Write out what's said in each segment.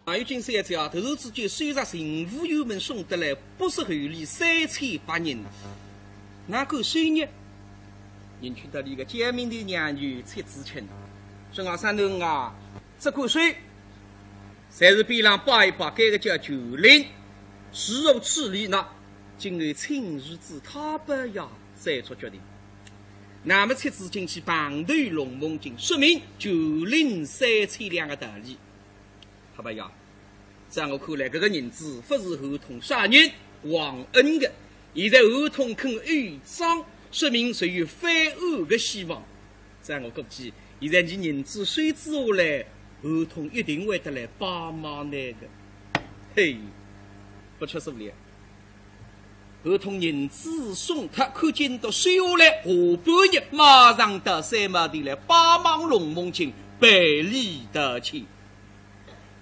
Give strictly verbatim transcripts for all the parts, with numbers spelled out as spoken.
啊，有金三姐啊，突然之间收着巡抚衙门送得来不是厚礼三千白银，哪敢收呢？人去到里个家门头娘舅戚子清，说啊，三囡啊，只管收，侪是边浪摆一摆，该个叫酒令，如何处理呢？今后请儿子太保爷再做决定。那么戚子清去碰头龙梦金，说明酒令三千两个道理。 好吧呀，在我看来，搿个银子勿是侯通杀人忘恩的，现在侯通肯厚账，说明是有翻案的希望。在我估计，现在你银子收仔下来，侯通一定会得来帮忙你的。嘿，不出所料， 侯通银子送脱，看见到收下来，下半日马上到三马地来帮忙龙梦金办理道歉。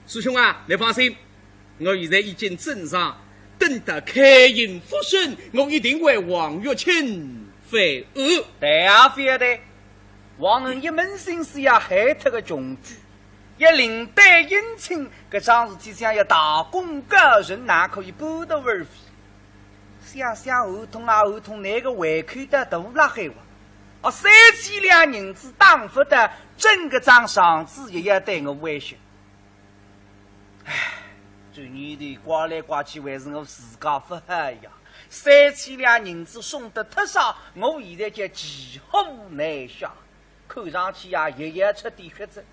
师兄啊，你放心，我现在已经镇上，等到开印复审，我一定为王玉清翻案。对啊，非得，王恩一门心思要害脱个穷鬼，要另担姻亲，搿桩事体想要大功告成，哪可以半途而废？ 想想侯通啊，侯通，拿个胃口倒大辣海哇！哦，三千两银子打勿得，整个张场子也要对我威胁。唉，这年头刮来刮去，还是我自家勿好呀。三千两银子送得忒少，我现在叫骑虎难下。 看上去呀，也要出点血子。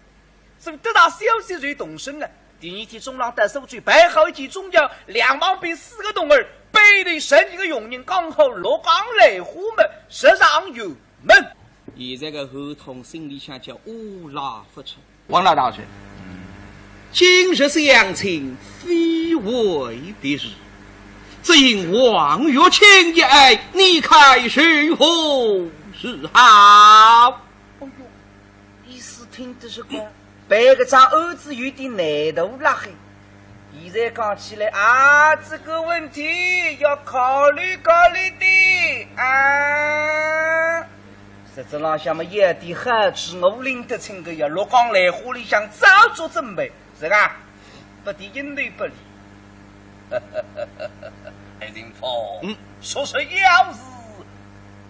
所以得到消息就动身了。第二天中浪到苏州，摆好一记中轿，两旁边四个童儿，背对十几个佣人，刚好落江来货么，直上辕门。现在个侯通心里想叫乌拉勿出。王老大人，今日相请非为别事，只因王玉清一案，你看如何是好？ 哦哟，意思听得是个，办搿桩案子有点难度辣海。现在讲起来啊，这个问题要考虑考虑的啊。实质浪向么，一点好处我拎得清个呀，落江来货里向早做准备。 是啊，不提引头不理。爱卿夫，嗯。说是要事，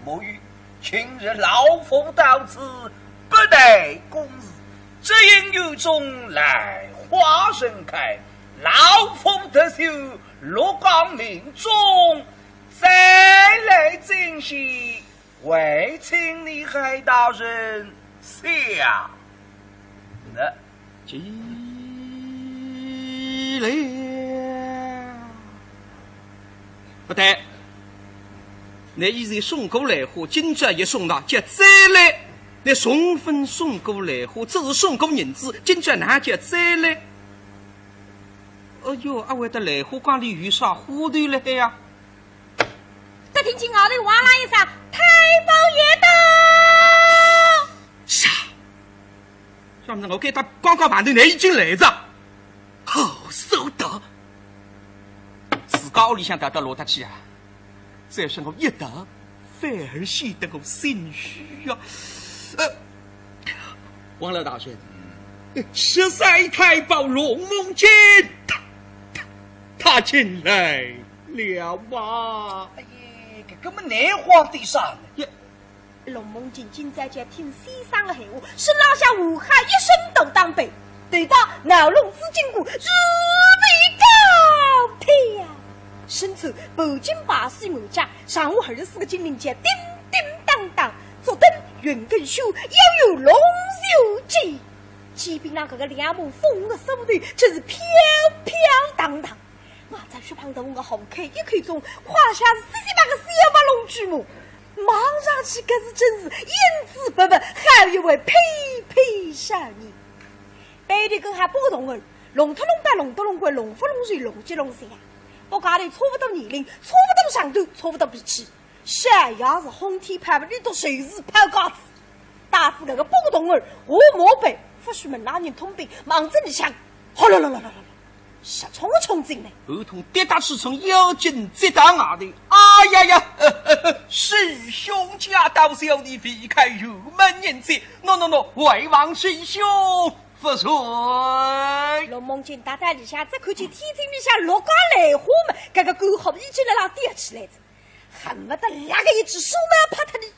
莫语，今日老夫到此，不待公事，只因雨中兰花盛开，老夫特修落江命中，再来珍惜，还请你海大人想。那 急了。不对，那以前送过来货，今朝也送了，叫再来。那送分送过来货，只是送过银子，今朝哪叫再来？哎哟，阿会得来货缸里有啥货头了呀？只听见外头哇啦一声：“太保爷到！”啥？ 想不到我该搭刚刚碰头，你已经来着。好手段，自家屋里向逃到哪搭去啊？再说我一逃，反而显得我心虚啊。呃，王老大人，十三太保龙梦金，他，他，他进来了吗？哎呀，搿个么难慌点啥呢？呀， 龙梦金今朝就听先生的闲话，身浪向无汗一身大打扮，头戴闹龙珠金冠，如飞高飘，身穿铂金白丝马甲，上下二十四个金领结，叮叮当当，足蹬云跟靴，腰有龙须髻，肩边浪搿个两把锋的锁头，真是飘飘荡荡。 外罩雪白大红的红开一口中，胯下是雪白个小白龙驹马，望上去搿是真是英姿勃勃，好一位翩翩少年。背后跟仔八个童儿，弄头弄脑，弄东弄西，弄东弄西，弄西弄西啊！八家头差勿多年龄，差勿多长短，差勿多脾气。 小爷是轰天炮，里头随时抛架子，带仔搿个八个童儿，下马背，勿许门浪人通禀，望仔里向，哗啦啦啦啦啦啦，直冲冲进来。侯通跌踏起冲，腰筋直打外头，哎呀呀，师兄驾到，小弟未开辕门迎接，喏喏喏，回望师兄。勿错。陆梦金踏到里向，只看见天井里向六家兰花么，搿个干火已经辣浪点起来哉，恨勿得拿个一记手么拍脱伊。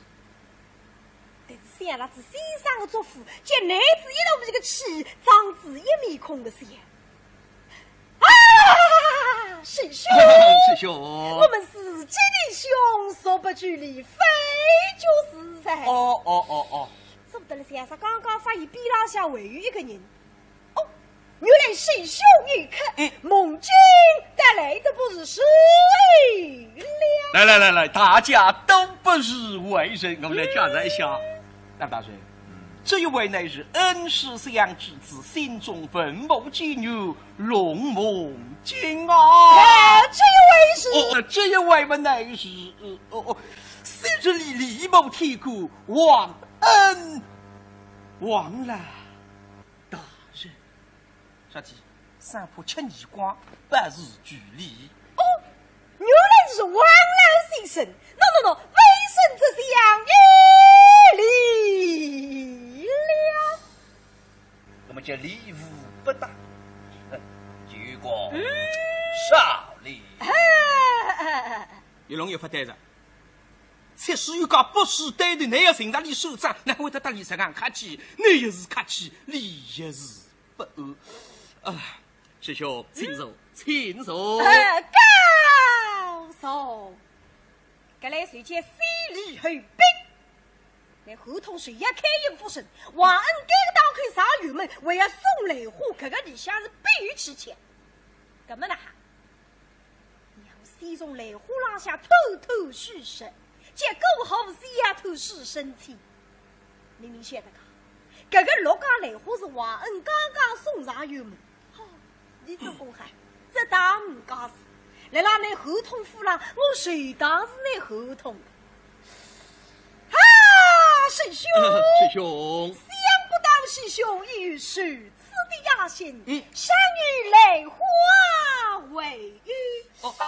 但是想着仔先生个嘱咐，见囡仔一肚皮个气，装仔一面孔个笑。啊，师兄，师兄。我们自己弟兄，说不拘礼，非就是哉。哦，哦，哦，哦。 做得了想啥，刚刚发现边浪向还有一个人。哦，原来师兄你看，嗯。梦金带来的不是时了。来来来来，大家都不是外人，我们来介绍一下。嗯。那大人，这一位乃是恩师相知之心中文武奇女龙梦金啊。哎，这一位是？哦，这一位嘛乃是，呃，哦，哦，昔日里李某天官王恩，王老大人。啥体？生怕吃耳光，不是拘礼。哦，原来是王老先生。喏喏喏，微臣这厢有礼了。那么这礼物不打，哼，结果，嗯。少礼。哎，哎，哎，哎。玉龙也勿对哉。 七十有个不是对的，你要寻着伊算账，哪会得搭伊实梗客气？你也是客气，伊也是不安。啊，师兄，请坐，嗯。请坐。呃，告坐。搿来就叫先礼后兵。那合同是要开印复审，王恩该个当口上辕门，还要送兰花，搿个里向是必有蹊跷。搿么哪哈？ 让我先从兰花浪向偷偷取出，结果好像也偷取生气。明明晓得讲，搿个六家兰花是王恩刚刚送上辕门，哦，伊做公害，这当人家事，来了拿合同付了，我就当是拿合同。 啊，师兄！师兄。想不到师兄有如此的雅兴，嗯。善于兰花为友。哦。小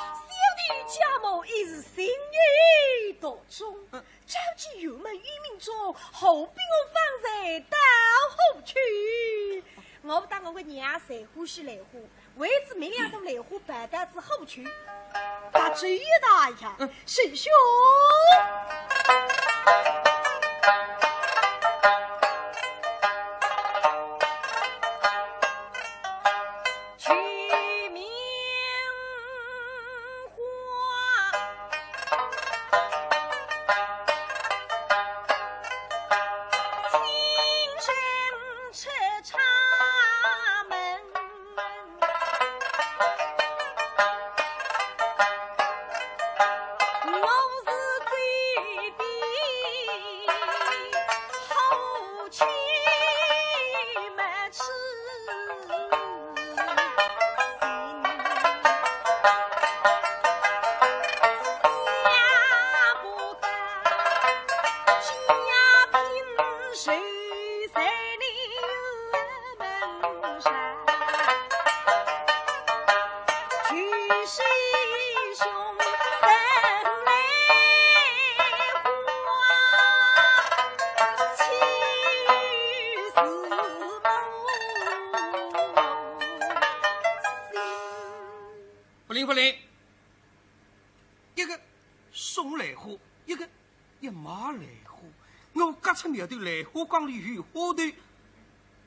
弟家母也是情有独钟，嗯。召集辕门与民众，何必我方才到何处？我勿当我个娘侪欢喜兰花， 为仔明两朵兰花摆到仔后去，搭主意打一下，嗯。师兄。取名花，清晨 出茶门，我是嘴边好气没吃。 勿灵勿灵，一个送兰花，一个要买兰花。我轧出苗头，兰花缸里有花头，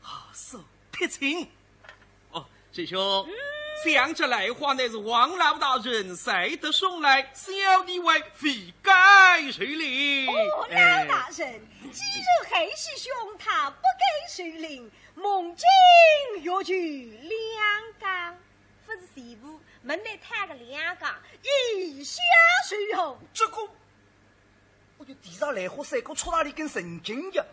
好色撇清。哦，师兄，嗯。想这兰花乃是王老大人才得送来，小弟为未该受领。哦，老大人，既然韩师兄他不该受领，梦金欲求两家。 勿是全部，门内摊个两家，以下如何？这个，我就提着兰花三个戳着伊根神经呀！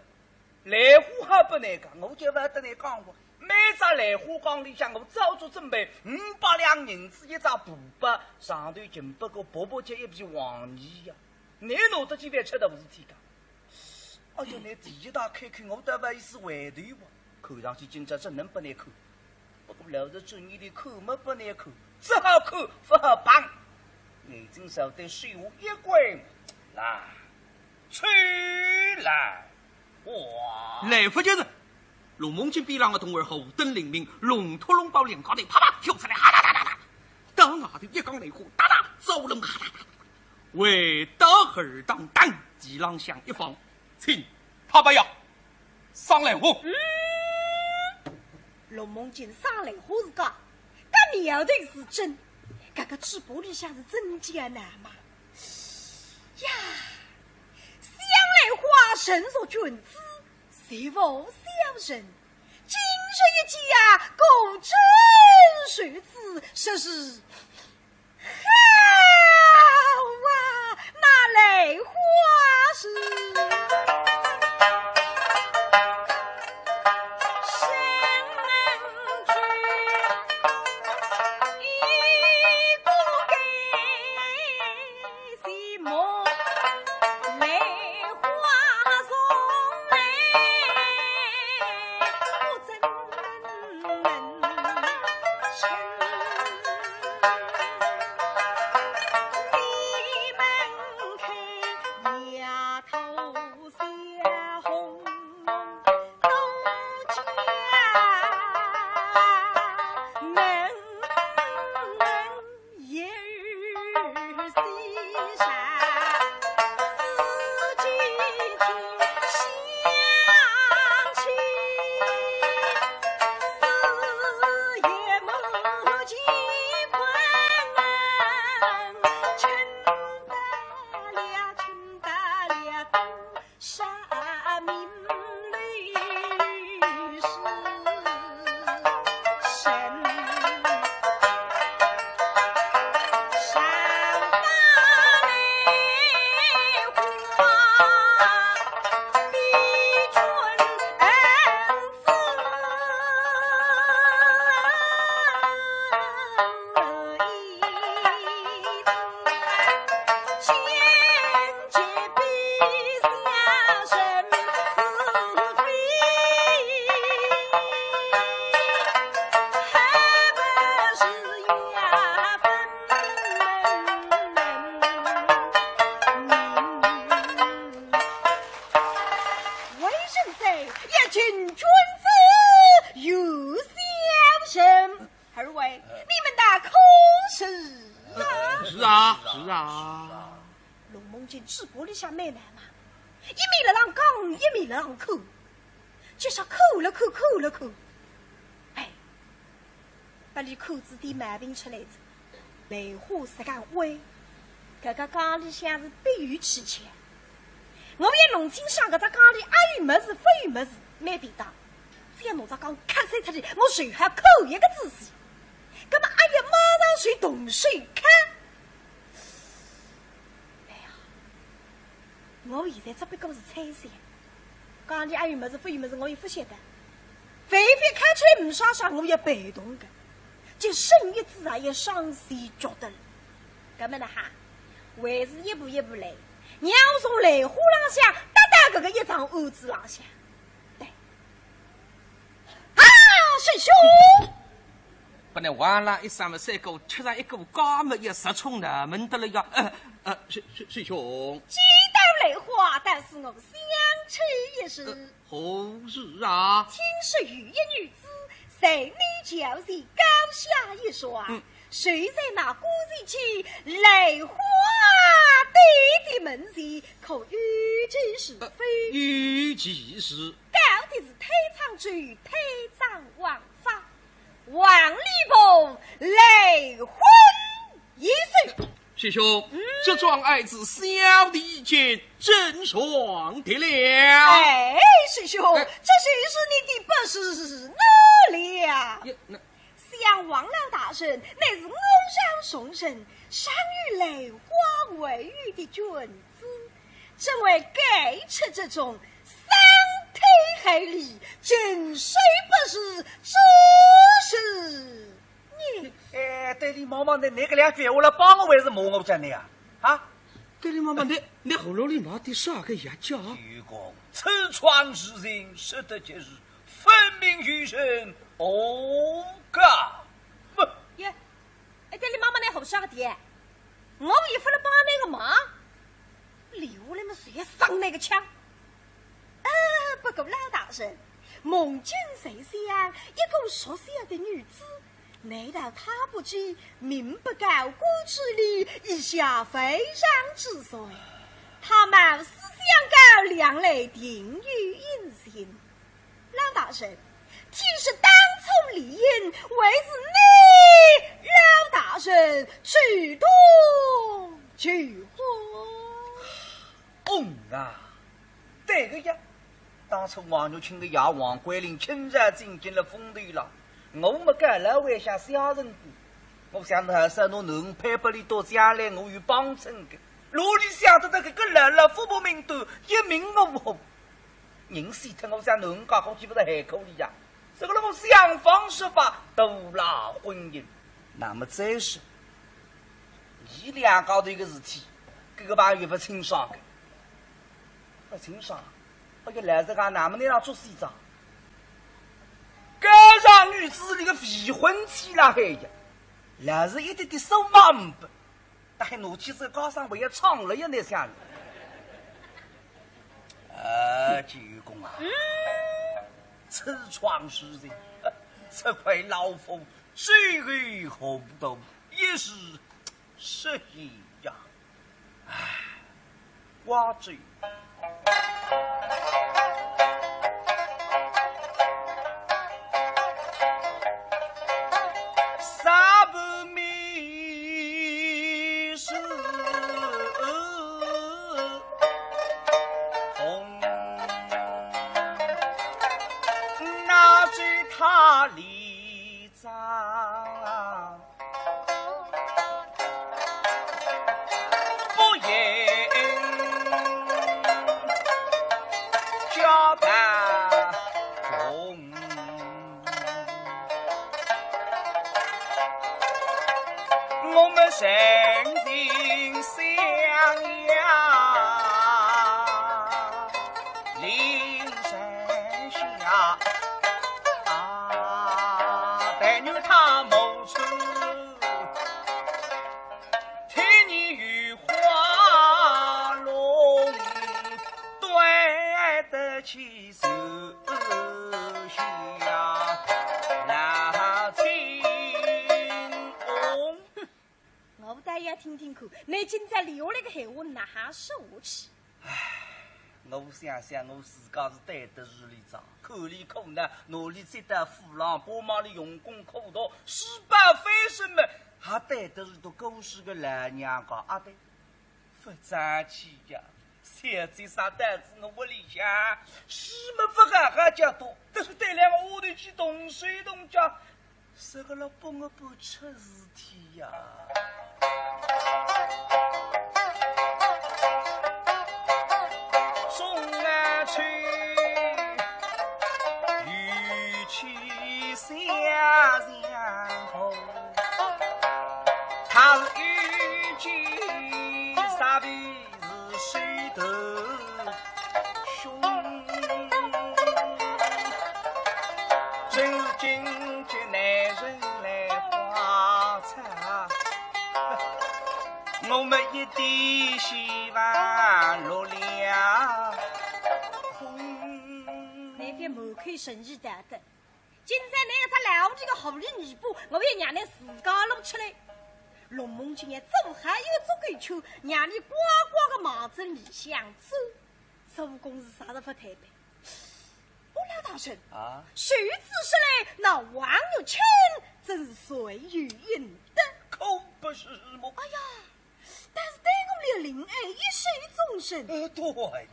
兰花还不能讲，我就勿得你讲过，每只兰花缸里向我早就准备五百两银子一只布包，上头仅不过薄薄叫一皮黄泥呀！你拿得几万吃的勿是天讲？ 哎呀，你第一趟开口，我倒勿好意思回头哇。看上去今朝真能拨你看，不过老实说，你的看没拨你看，只好看，勿好碰。眼睛朝对水下一关，来，出来，哇！来不及了。陆梦金边浪个童儿火灯灵明，龙头龙包两家头啪啪跳出来，哈哒哒哒哒，到外头一缸来火，哒哒走龙，哈哒哒哒，回到二档档地浪向一放，请太白爷上来火。嗯，陆梦金上来火是假，搿苗头是真，搿个嘴巴里向是真假难嘛？呀，想来话，人若君子， 谁无小人？今日一见啊，果真如此，实是好啊，那来话是。 为人者，一群君子有小人。二位，你们大可是啊？是啊，是啊。陆梦金嘴巴里向蛮难嘛，一面辣浪讲，一面辣浪看，就是看了看，看了看。哎，拨俚看仔点毛病出来哉。 梅花实梗歪，搿个缸里向是必有蹊跷。我也弄清爽搿只缸里阿有物事勿有物事，蛮便当。只要拿只缸敲碎脱仔，我随后看一个仔细。葛末阿有马上就动手敲。哎呀， 我现在只不过是猜想，缸里阿有物事勿有物事，我也勿晓得。万一看出来没啥啥，我也被动个。就生一子啊，也伤心觉得了。搿么呢哈，还是一步一步来，让我从兰花浪向搭到搿个一张案子浪向。对。啊，师兄！ 本来哇啦一声么，三个吃上一个，家么也实冲难门得了呀。呃，呃，师，师，师兄。知道兰花，但是我想起一事。呃，何事啊？听说有一女子，在你轿前高下一床，嗯。睡在那姑姐姐兰花姐的门前，可有其事非？呃，有其事。 到底是推搡主意，推搡王法，王礼部来婚一事。师兄，嗯。这桩案子小弟已经整爽的了。哎，师兄，哎。这就是你的本事了。也，那 想王老大人乃是我朝重臣，善于兰花为喻的君子，怎会干出这种伤天害理、近水不识之事呢？哎，对俚妈妈，倷，倷搿两句闲话来帮我还是骂我讲的呀？啊？对俚妈妈，倷，倷喉咙里冒点啥个药酒啊？愚公，此桩事情说得极是， 分明有人恶搞。耶，哎，对俚妈妈倷好啥个的？我也勿来帮倷个忙，留下来么谁也伤倷个腔。呃，不过老大人，梦境水乡一个弱小的女子，难道她不知民不告官之理，以下犯上之罪？她冒死相告，两害定有隐情。老大人，天是当初联姻，为是你老大人主动求婚。嗯啊，对个呀，当初王玉清个爷王桂林亲自进京了风头浪，我么该来为想小人个，我想到还是拿囡配拨俚，到将来我有帮衬个。哪里想得到搿个老老父母名单一命呜呼，人死脱，我想囡家估计勿是还可以呀。这个让我想方设法阻拦婚姻，那么再说，伊两家头个事体，搿个朋友勿清爽个。 勿清爽，哎呀，来这个那么你让做西藏。搿让女子里个未婚妻啦，嘿呀，老是一点点手忙不，但还拿起这高上我也唱了也难想了。呃，九公啊，嗯。此桩事情，这块老夫最为糊涂，一时失意呀。唉，我这三不迷失红，那是他里 不言交谈中，我们人心相压。 林山下，啊，但愿他谋出天年与花落，对得起手下那情。哦。 我倒要听听看，你今朝留下来个闲话哪哈说下去？唉，我想想，我自家是对得住俚哉，看俚苦恼，拿俚接到府浪，帮忙俚用功苦读，书包翻身么，还对得住俚个老娘家啊？对，勿争气呀。 小姐啥胆子，我屋里向书么勿好好叫读，但是对两个丫头去动手动脚，这个了拨我办出事体呀。送啊去，与其相相投，他是一计啥的 是谁的凶？真是紧急男人来发财，我们一点希望落了空。那边门口生意大的， 今朝拿搿只老虎头个狐狸尾巴，我要让侬自家弄出来。龙梦金也做好一个足够圈，让伊乖乖个望仔里向走。做功是啥都勿推扳。哦，老大人，啊？如此说来，那王玉清真是罪有应得。可不是么？哎呀， 但是对我们林爱一失踪人。呃，对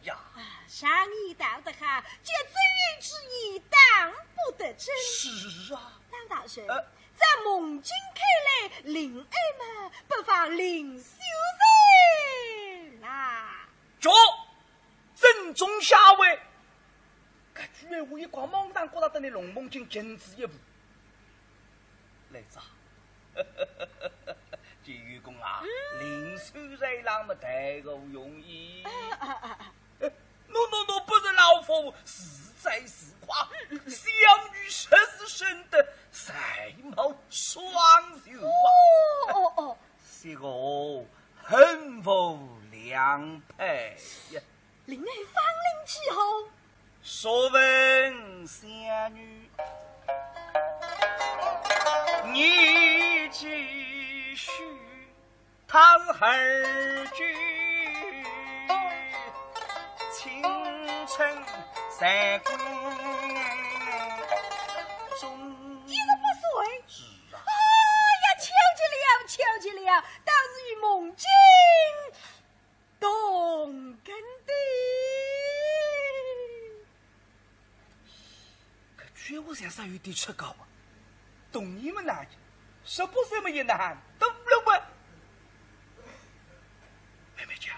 呀。啊，常言道得好，叫忠言逆耳当不得真。是啊。老大人，呃。在梦金看来，林爱嘛，不妨另寻人啦。着，正中下怀。搿句闲话一讲，马上觉得搭俚龙梦金近仔一步。 来哉。金愚公啊，嗯。另寻人浪么谈何容易。啊，啊，啊，啊。喏，喏，喏，不是老夫自吹自夸，小女确实生得才貌双全啊。哦，哦，哦。是个很无良配呀。林爱芳龄几何？素问相在宫中。一十八岁？是啊。哎呀，巧极了，巧极了，倒是与梦君同根的。搿句闲话像煞有点出格啊。同年么哪哼，十八岁么也难，多了么。妹妹姐，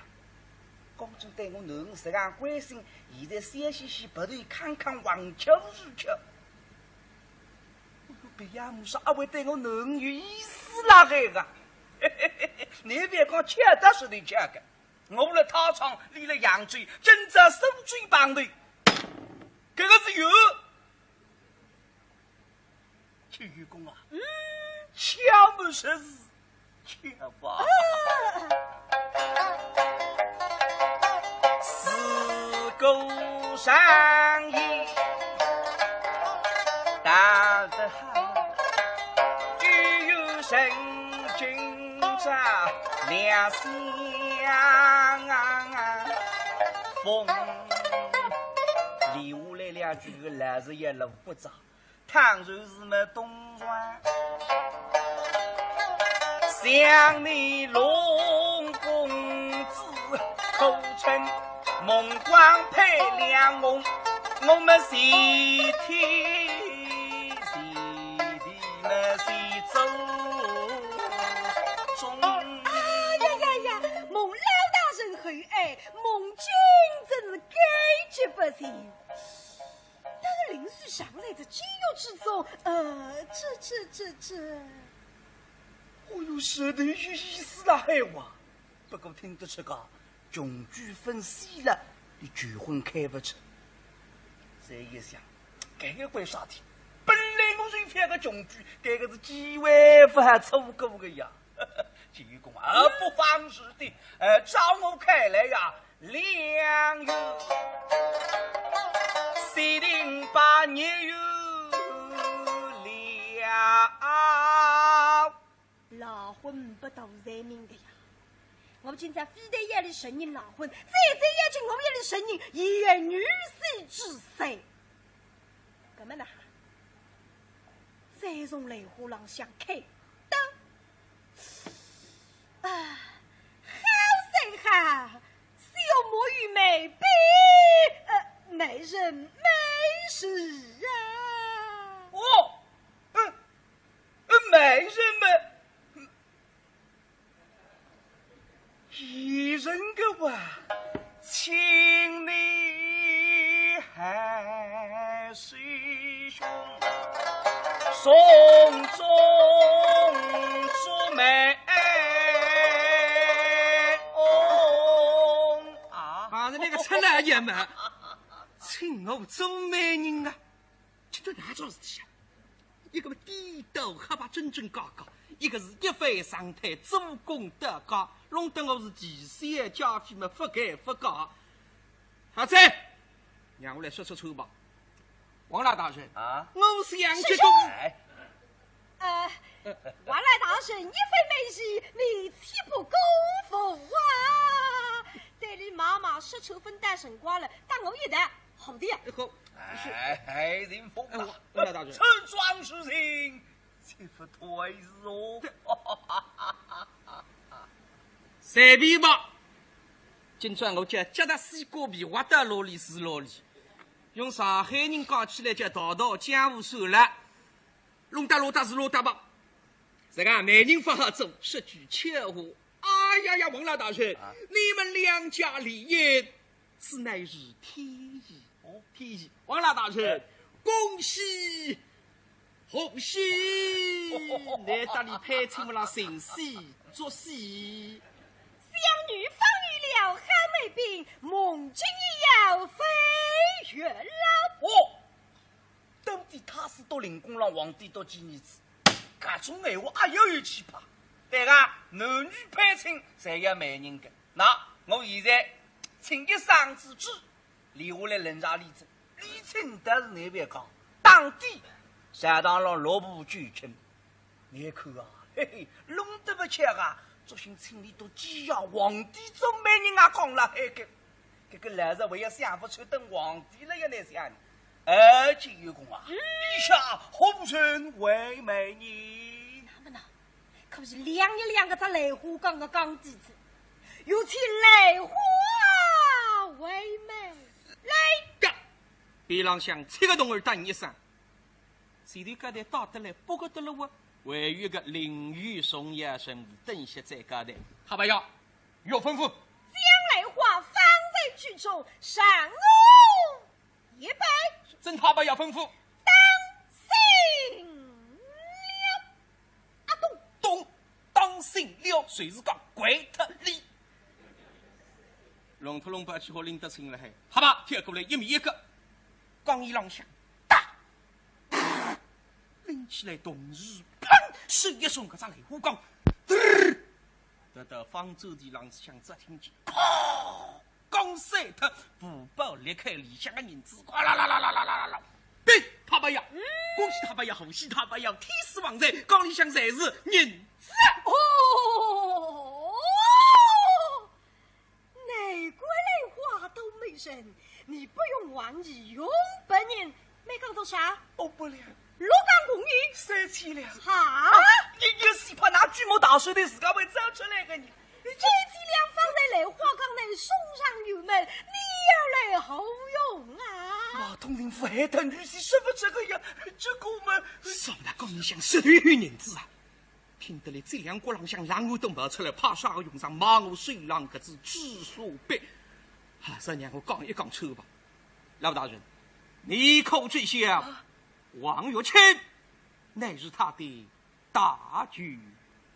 公主对我囡儿实梗关心，现在笑嘻嘻，鼻头康康，横巧竖巧。哎哟，别样么说，阿会对我囡儿有意思啦海个。你覅讲巧搭是忒巧个，我辣太仓，俚辣扬州，今朝苏州碰头，搿个是缘。 秋月公啊，嗯，巧么实是巧啊。啊。自古常言，道得好，有缘成君照良相逢。留下来两句，搿个老实也落不着。 倘若是么东床，想你龙公子，可曾梦光配良梦，我么谢天谢地么谢祖宗。哎呀呀呀，蒙老大人厚爱，梦君真是感激不尽。 但是临时想在这监狱之中，呃，这这这这……哦哟，实头有意思啦海哇！不过听得出个，穷鬼分析了，俚求婚开勿出。再一想，搿个怪啥体？本来我是一个穷鬼，搿个是机会勿好错过个呀。秋月公啊，不妨事的，呃，照我看来呀， 良缘，四定八年有了。赖婚勿到人命的呀！我今朝非但要俚承认赖婚，再再要求我要俚承认一女婿之事。搿么呢，再从兰花浪向开刀。 啊，好生好，小莫与梅比，呃，美人美事啊。哦，嗯，嗯，美人美，嗯，伊人个哇，请你还是 兄，送终祝美翁啊。啊，那个陈老爷们，请我做媒人啊，这都哪桩事体啊？一个么低头黑白真真假假，一个是一反常态，做官得家，弄得我是啼笑皆非么，勿该勿嫁。好哉，让我来说说穿吧。 王老大人，啊？我想这个，哎。呃，王老大人，一番美意，你岂不辜负啊？待你妈妈说出分担辰光了，搭我一道，好的呀。好，是。哎，哎，林峰啊，哎，王老大人。此桩事情，切勿推辞哦。随便吧，今朝我叫脚踏西瓜皮，滑到哪里是哪里。 用上海人讲起来叫道道江湖算了，弄得落搭是落搭吧。这个媒人勿好做，说句巧话。哎呀呀，王老大人，啊？你们两家联姻，此乃是天意。哦。天意。王老大人，哎。恭喜，贺喜，难得你配亲，我来寻喜作喜。小女方有了好媒妣，梦君也要飞远了。哦， 到底太师到灵公郎，皇帝到寄儿子，搿种闲话阿要有气派。对个，男女配亲侪要媒人个。那我现在请一声之旨，留下来冷茶里子，礼轻但是难别讲，打底朝堂浪落步求亲。 你看啊，嘿嘿，弄得勿巧啊，作兴请俚到寄爷皇帝做媒人啊，讲了海个。搿个老贼还要想法去登皇帝了呀，倷想呢？而且有功啊，嗯。陛下何人为媒呢？那么呢，可是两日两个只兰花缸个缸底子，有请兰花为媒。来。边浪向七个童儿答应一声，前头交代带得来八个得了哇，还有一个另有重要任务，等歇再交代。太白爷，有吩咐。将兰花放在池中，让我一拜。遵太白爷吩咐。当心了。啊，咚。咚，当心了，就是讲掼脱俚。弄脱弄把去好拎得清了嘿，好吧，跳过来一米一个，缸沿浪向，哒，拎起来同时，砰，手一松，搿只兰花缸，嘚儿，得到方舟地浪向只听见，砰，缸散脱，布包裂开，里向个银子，哗啦啦啦啦啦啦啦啦。对，太白爷，嗯。恭喜太白爷，贺喜太白爷，天赐横财，缸里向侪是银子。哦，难怪兰花都没人，你不用黄泥用白银，没讲多少？哦，不了。六缸共银。三千两。哈？啊，一，一死怕拿举目大手的自家会走出来个呢。三千两放在兰花缸内送上油门，你要来何用啊？马通令夫害得女婿说不这个呀，这个嘛。少拿缸里向十头有银子啊！听得来，这两国浪向冷汗都冒出来，怕啥个用上，骂我手浪搿只紫砂笔。还是让我讲一讲出吧。老大人，你可知晓，啊？王玉清乃是他的大舅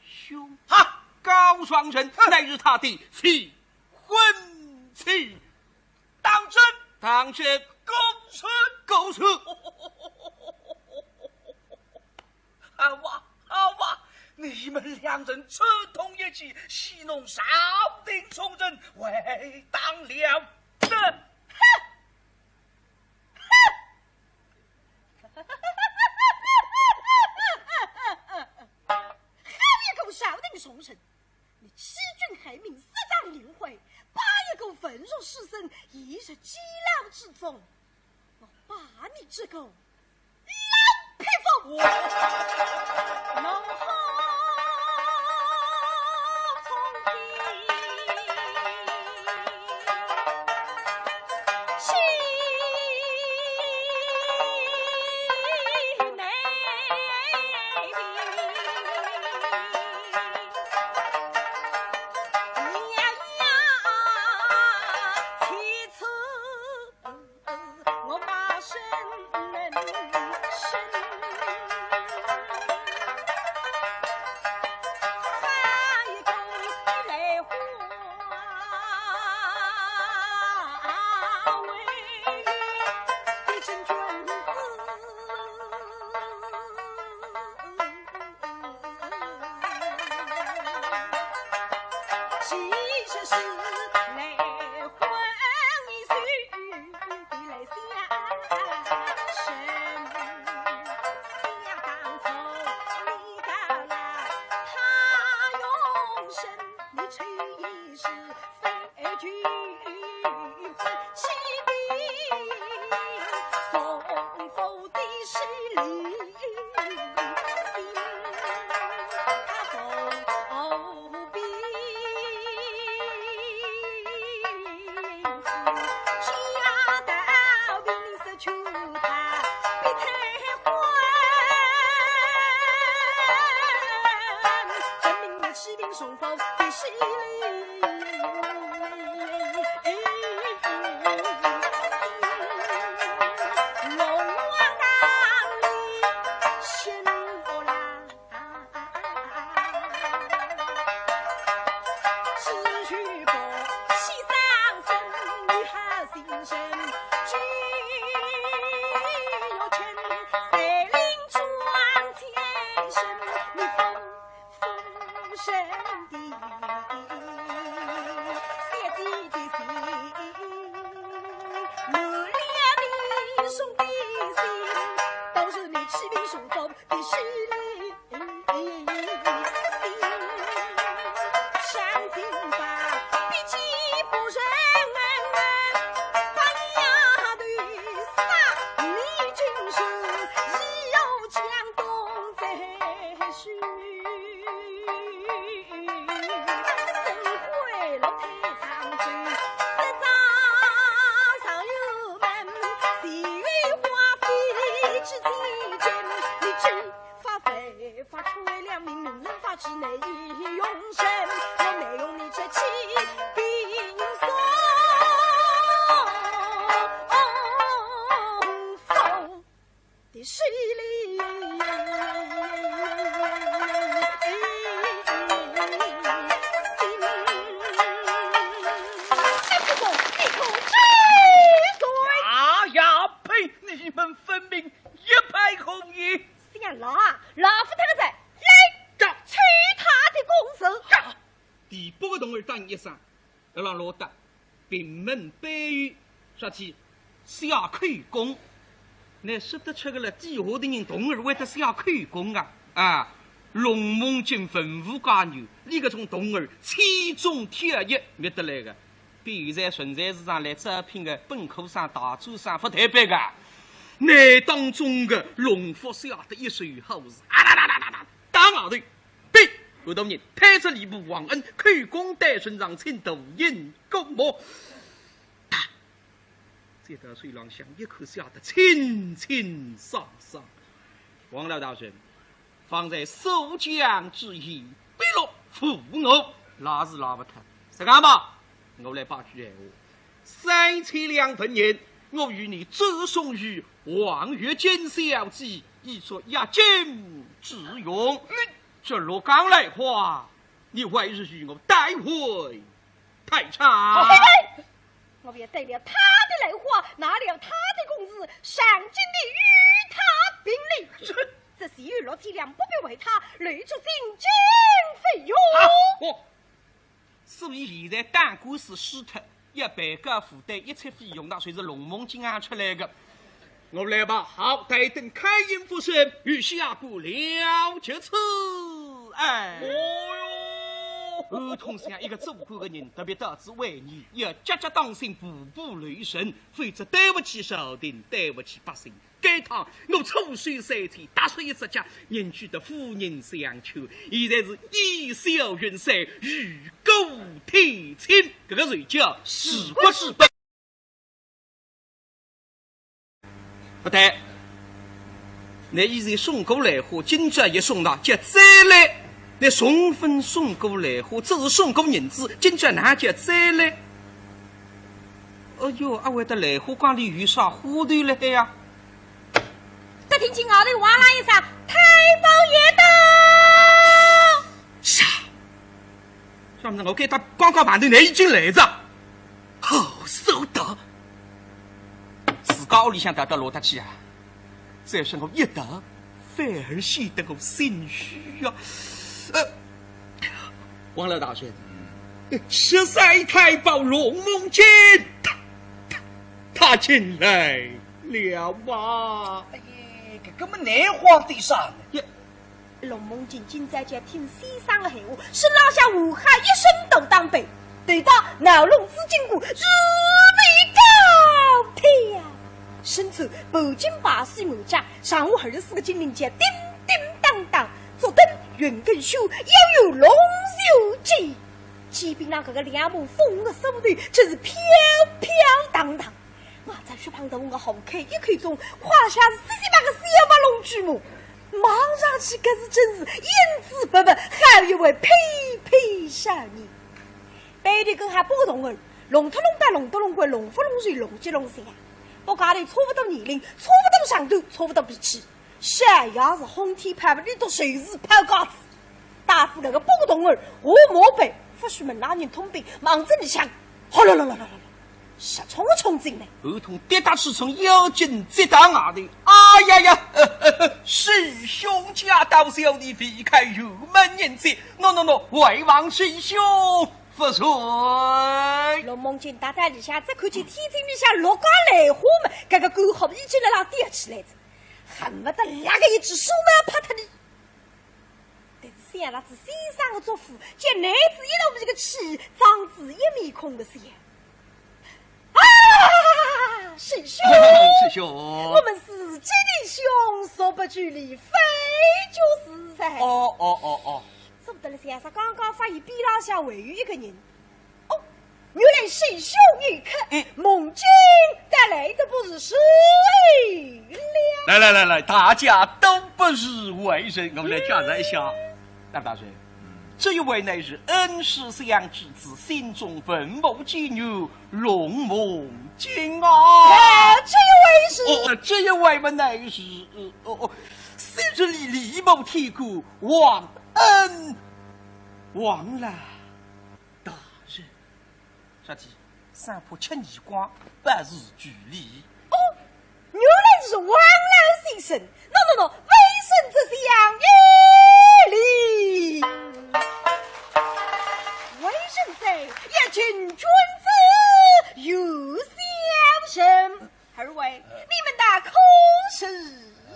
兄。哈！高双人乃是他的未婚妻。当真？当真。公子。公子。好啊，好啊，你们两人串通一气，戏弄朝廷重臣，为当了得。哼！ 好一个朝廷重臣，你欺君害命，私占灵灰，把一个文弱书生陷入监牢之中，我把你这个老匹夫，弄好从地。哎呀呀，呸！你们分明一派胡言。姓老啊，老夫他个崽，来，找，取他的公子。呀！第八个童儿答应一声， 要让老大屏门背后说起下口供。乃说得出个了，底下的人童儿会得下口供啊？啊，龙梦金文武皆有，俚搿种童儿千中挑一觅得来个。比现在存在市场来招聘个本科生、大专生勿推扳个。乃当中个龙福下得一手好事，啊啦啦啦啦啦，打外头。 禀，有大人，太子礼部王恩，口供带呈上请大人过目。这道水浪向一口下得清清爽爽。王老大人，方才守将之意，笔落无误，赖是赖勿脱。实梗吧，我来把句闲话。三千两银，我与你转送与王月见小姐，以作压惊之用。 这落港来花，你还是与我带回太茶。嘿嘿，我也带了他的来花，拿了他的公子，上京的与他评理。这，这是有落体谅，不必为他累足进京费用。好，我 所以现在打官司输脱，要赔个付得一切费用，那就是龙梦金啊出来个。我来吧，好，待等开印复审，与下官了结此案。哦哟，搿通像一个做官个人，特别到此为难，要结结当心，步步留神，否则对不起朝廷，对不起百姓。 该趟我出手三天，打碎一只脚，仍救得夫人相救。现在是以小允三，与国添亲，搿个就叫治国治本。勿对，乃以前送过来货，今朝也送了，叫再来。乃从勿送过来货，只是送过银子，今朝哪叫再来？ 哎哟，阿会得兰花缸里有啥花头了海呀？只听见外头哇啦一声，太保爷到！啥？啥物事？我该搭刚刚碰头，乃已经来哉。好手段！自家屋里向逃到哪搭去啊？ 再说我一逃，反而显得我心虚啊。呃，王老大人，十三太保龙梦金，他，他，他进来了吗？哎，搿个么难慌点啥呢？呀，龙梦金今朝就要听先生的闲话，身浪向下下一身大打扮，头戴闹龙紫金冠，如履高挑，身穿铂金白丝马甲， 上下二十四个金领结，叮叮当当，足蹬云跟靴，腰有龙须髻。肩胼浪搿个两把风的手头，真是飘飘荡荡。外罩雪白大红个红开一口中，胯下是四十八个小白龙驹马，望上去搿是真是英姿勃勃，好一位翩翩少年。背后跟仔八个童儿，龙头龙胆，龙头龙冠，龙福龙首，龙吉龙三。八家头差勿多年龄，差勿多长短，差勿多脾气。 小爷是轰天炮，里头随时抛架子，带仔搿个八个童儿，下马背，勿许门浪人通禀，望仔里向，哗啦啦啦啦啦啦，直冲个冲进来。后头跌打起冲，要紧接到外头，哎呀呀，师兄驾到，小弟未开辕门迎接，喏喏喏，还望师兄勿罪。龙梦金踏到里向，只看见天井里向六家兰花么，搿个官好已经辣浪吊起来哉。 恨勿得拿个一记手么拍脱俚。但是想到仔先生的嘱咐，见囡子一肚皮个气，装仔一面孔个笑。啊！师兄，师兄，我们是姐弟兄，素不拘礼，非就是哉。哦，哦，哦，哦。说不得了，先生刚刚发现边浪向还有一个人。哦，原来师兄有客，嗯。梦君带来的不是谁了。来，来，来，来，大家都不是外人，我们来介绍一下。嗯。老大人，这一位乃是恩师相知之心中文武奇女， 龙梦君啊。哎，这一位是？哦，这一位嘛，乃是，呃，哦，哦，昔日里李某天官王恩，王老大人。啥体？生怕吃耳光，不是拘礼。哦，原来是王老先生。喏，喏，喏，微臣这厢有礼。 微臣在，一见君子如相逢。二位，你们大可是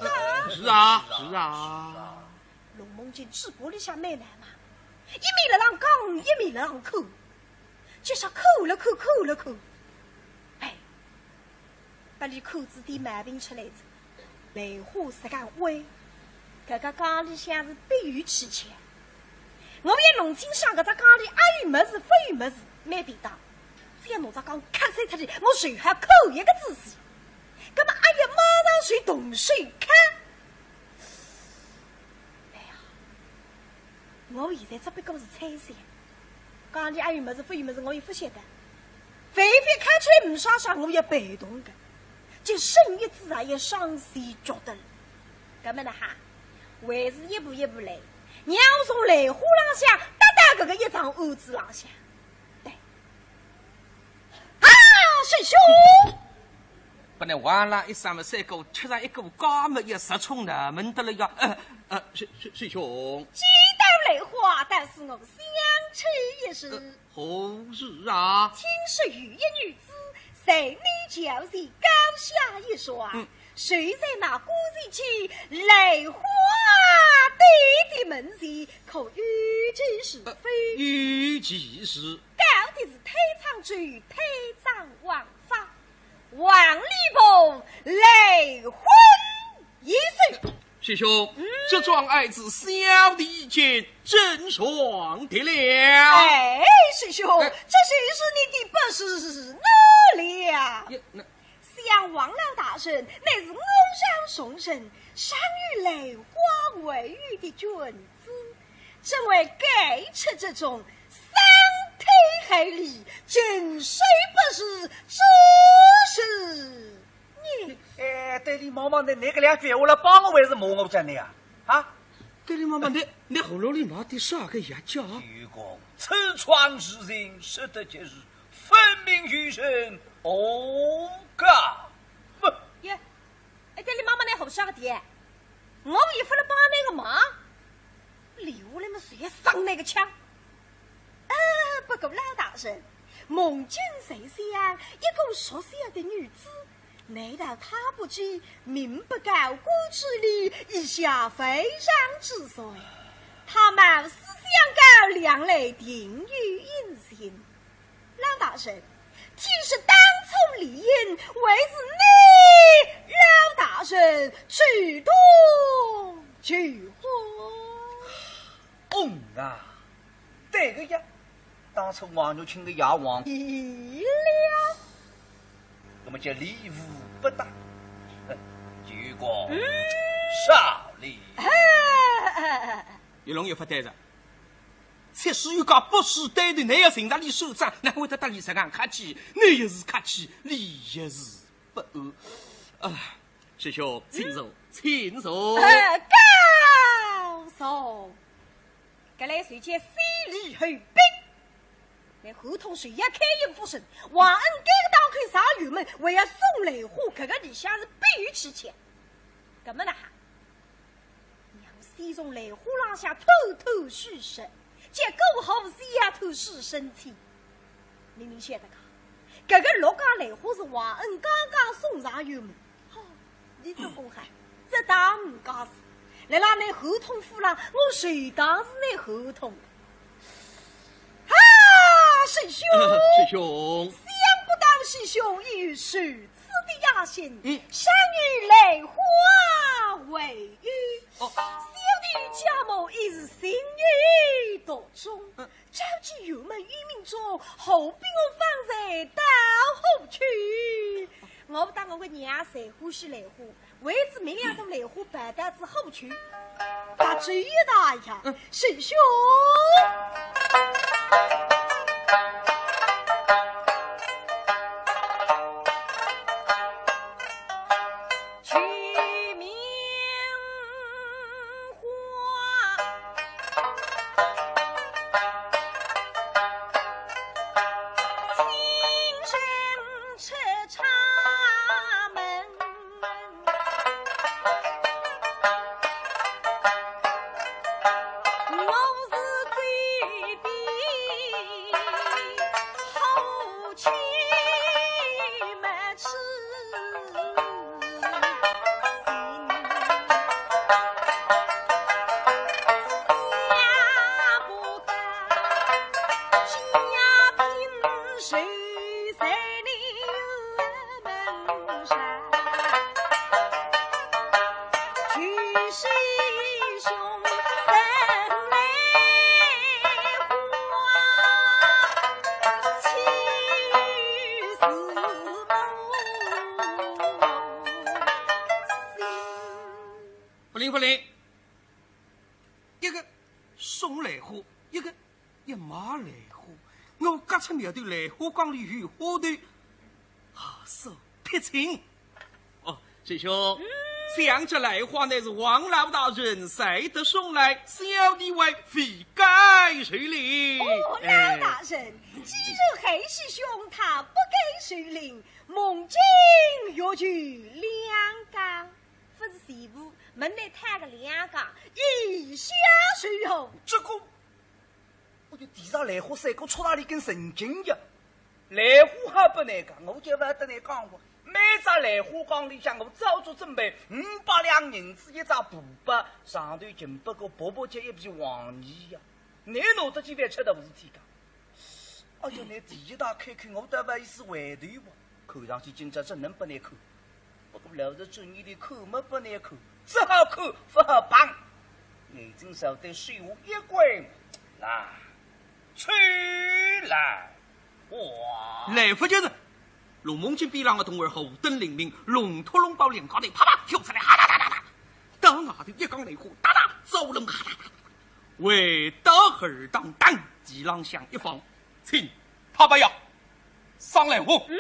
啊？是啊，是啊。龙梦君嘴巴里向蛮难嘛，一面辣浪讲，一面辣浪看，就是看了看，看了看。哎， 拨俚看仔点毛病出来哉。兰花实梗歪，搿个缸里向是必有蹊跷。我要弄清爽搿只缸里阿有物事勿有物事，蛮便当。只要拿只缸敲碎脱仔，我随后看一个仔细。葛末阿要马上随动手敲。哎呀， 我现在只不过是猜想，缸里阿有物事勿有物事，我也勿晓得。万一敲出来呒啥啥，我也被动个。就省一仔啊，也伤心觉得了。葛末呢哈，还是一步一步来，让我从兰花浪向搭到搿个一桩案子浪向。对。啊，师兄！ 本来哇啦一声么，赛过吃上一个嘎么也直冲南门的了呀。呃，呃，师，师，师兄。见到兰花，但是我想起一事。呃，何事啊？听说有一女子，在你脚前高下一床，嗯。睡在那古井间兰花店的门前，可有其事非？呃，有其事。到底是推搡走，推搡枉法？ 王李婆赖婚一事。师兄，嗯。这桩案子小弟已经审爽的了。哎，师兄，哎。这就是你的不是哪里呀？呀，那……想王老大人乃是我上重臣，善于兰花为喻的君子，怎会干出这种 伤天害理、尽是不是之事呢？哎，对俚望望，倷，倷搿两句闲话来帮我还是骂我讲的呀？啊？对俚望望，倷，倷喉咙里冒点啥个药酒啊？愚公，此桩事情说得极是分明有人恶搞。哼！耶，哎，对俚望望，倷胡说个点，我也勿是帮倷个忙。 留下来么，谁要上那个枪？啊，不过老大人，梦君在想，一个弱小的女子，难道她不知民不告官之理，以下犯上之罪？她冒死相告，两肋定有隐情。 老大人，听说当初李英还是你老大人主动求婚。嗯啊，对个呀，当初王玉清个爷王……急了。那么叫礼物不打，哼，愚公，嗯。少礼。哎，哎，哎，哎。玉龙也勿对哉。 此事有个不是对的，倷要寻着俚算账，哪会得搭俚实梗客气？倷也是客气，俚也是不安。啊，师兄，请坐，嗯。请坐。哎，告坐。搿来就叫先礼后兵。倷合同是要开印复审，王恩该个当口上辕门，还要送兰花，搿个里向是必有蹊跷。葛末呢哈， 让我先从兰花浪向偷偷试试，结果好像也偷试身体。倷明晓得个，搿个六家兰花是王恩刚刚送上辕门。哦，倷做官哈，这当唔假事，辣辣倷合同簿浪，我就当是倷合同。啊，师兄！师兄。想不到师兄也如此的雅兴，嗯。善于兰花为友。哦。小弟与家母已是情有独钟，嗯。朝见雁门月明中，何必我方才到何处？我勿当我个娘侪欢喜兰花，为仔明两朵兰花跑到仔何处？ 大姐大呀，嗯。师兄。勿灵勿灵，一个送兰花，一个 要买兰花，我轧出苗头兰花缸里有花头，好说撇清。哦，师兄，嗯。想这兰花乃是王老大人才得送来，小弟为非该受领。哦，老大人，哎。既然韩师兄他不该受领，梦金月球两缸，勿是全部，门内摊个两缸，意下如何？这个 我就提着兰花三个戳着俚根神经呀。兰花还勿能讲，我就勿得倷讲过。每只兰花缸里向我早就准备五百两银子一只布包，上头浸勿过薄薄叫一皮黄泥呀。倷拿得去饭吃的勿是天讲。哎哟，倷第一趟开口，我倒勿好意思回头哇。 看上去今朝真能拨倷看，不过老实说，倷连看末拨倷看，只好看勿好碰。眼睛朝对水下一关，来，出来，哇！来勿及哉，陆梦金边浪个童儿火灯灵敏，龙头龙包两家头啪啪跳出来，哈哒哒哒哒，到外头一缸兰花，哒哒走龙，哈哒哒哒，回到荷塘当，地浪向一放，请 拍板呀，赏兰花。嗯，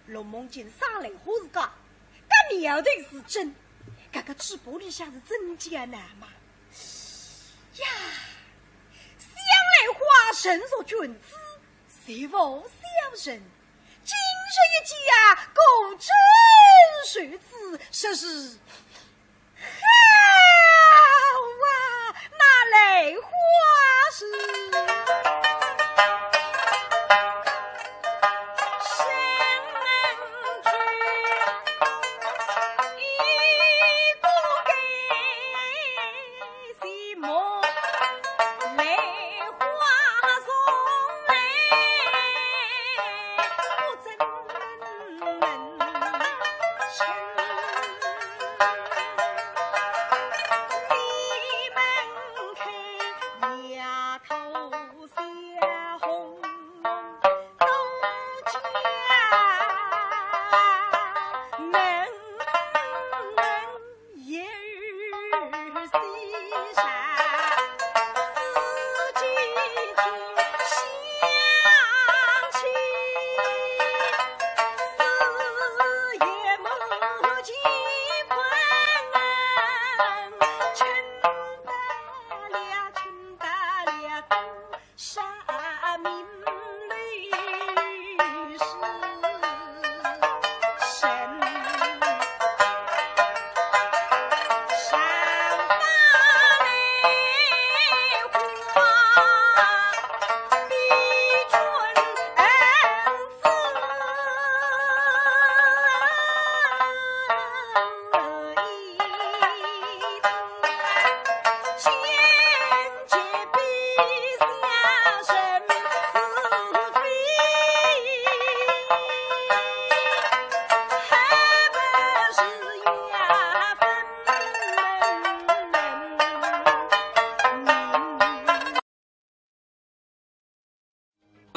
陆梦金赏兰花是假，搿苗头是真，搿个嘴巴里向是真假难嘛。呀，赏兰花人若君子，谁无小人？今日一见啊，果真如此，实是 好啊，那兰花是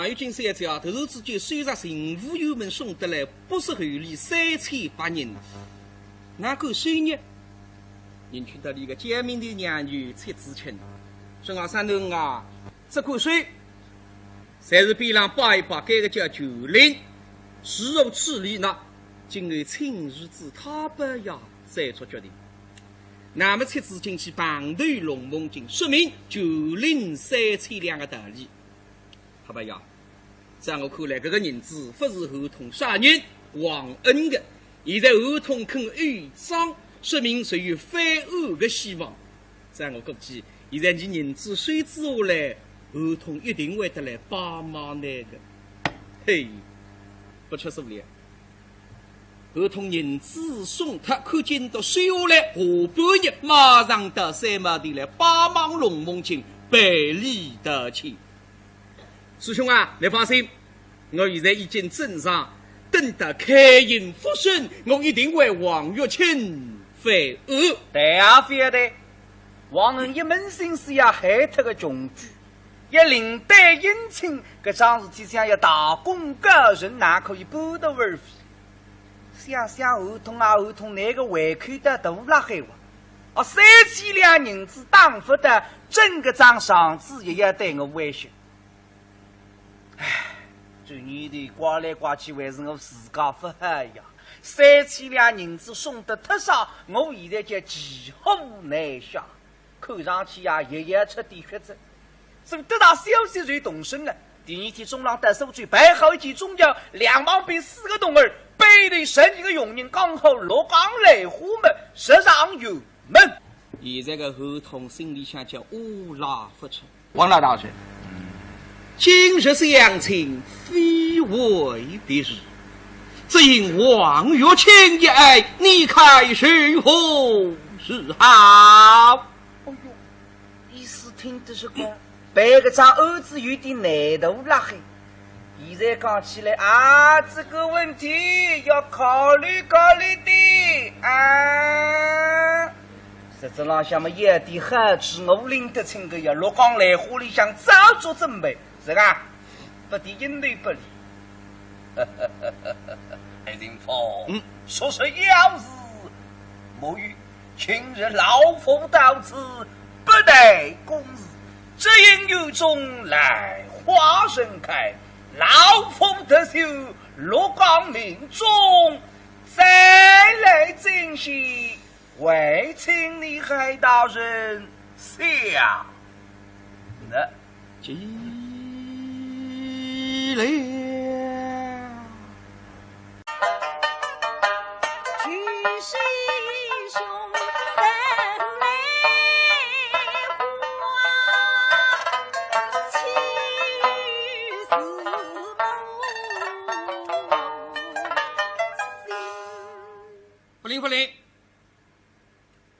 还有金三姐啊，突然之间收着巡抚衙门送得来不是厚礼三千白银，哪个收呢？人去到里个家门头娘舅戚子清，说啊，三囡啊，只管收，侪是边浪摆一摆，该个叫旧令，如何处理呢？今后请儿子太伯爷再做决定。那么戚子清去碰头龙梦金，说明旧令三千两个道理。 太伯爷，在我看来，搿个银子勿是合同啥人王恩的，现在合同肯有一张，说明是有翻案的希望。在我估计，现在你银子收仔下来，合同一定会得来拜望倷的。嘿，不出所料， 合同银子送脱，看见到收下来，下半日马上到三马地来拜望龙梦金，赔礼道歉。师兄啊，你放心，我现在已经镇上，等到开印复审，我一定为王玉清翻案。对啊，非得，王恩一门心思要害脱个穷鬼，要另担姻亲，搿桩事体想要大功告成，哪可以半途而废？ 想想合同啊合同，倷个胃口倒大辣海哇！哦，三千两银子打勿得，整个张状子也要对我威胁。唉，转念头怪来怪去，还是我自家勿好呀。三千两银子送得忒少，我现在叫骑虎难下。 看上去呀，也要出点血哉。所以得到消息就动身了。第二天中浪到苏州，摆好一记中轿，两旁边四个童儿，背对十几个佣人，刚好落江来华么，直上辕门。现在个合同心里向叫乌拉勿出。王老大人，今日相请非为别事，只因王玉清一案，你看如何是好？ 哦哟，意思听得出个，办搿桩案子有点难度辣海。现在讲起来啊，这个问题要考虑考虑的啊。实质浪向么，一点好处我拎得清个呀，落江来华里向早做准备，是吧？不提因对不理。 爱卿夫，嗯。说是要事，莫有，今日老夫到此，不待公事，只因院中兰花盛开，老夫特修落江命中，再来进献，还请你海大人想。那 勿灵勿灵，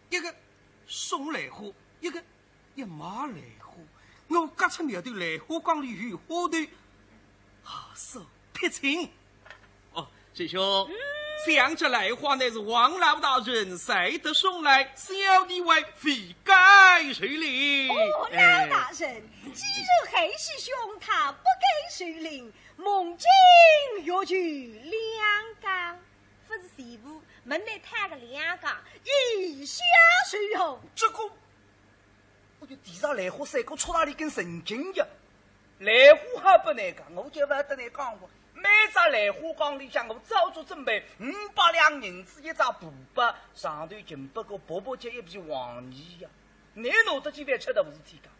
一个送兰花，一个 要买兰花，我轧出苗头，兰花缸里有花头，好说撇清。哦，师兄，嗯。想这兰花乃是王老大人才得送来，小弟为非该受领。哦，老大人，既然海师兄他不该受领，梦金欲求谅解。 不是全部，门内摊个两家，一下随后。这个，我就地上兰花三个戳哪里根神经呀？兰花还不难讲，我就勿得难讲过。每只兰花缸里向我早做准备，五百两银子一只布包，上头仅不过薄薄叫一皮黄泥呀。你拿得几万吃头事体讲？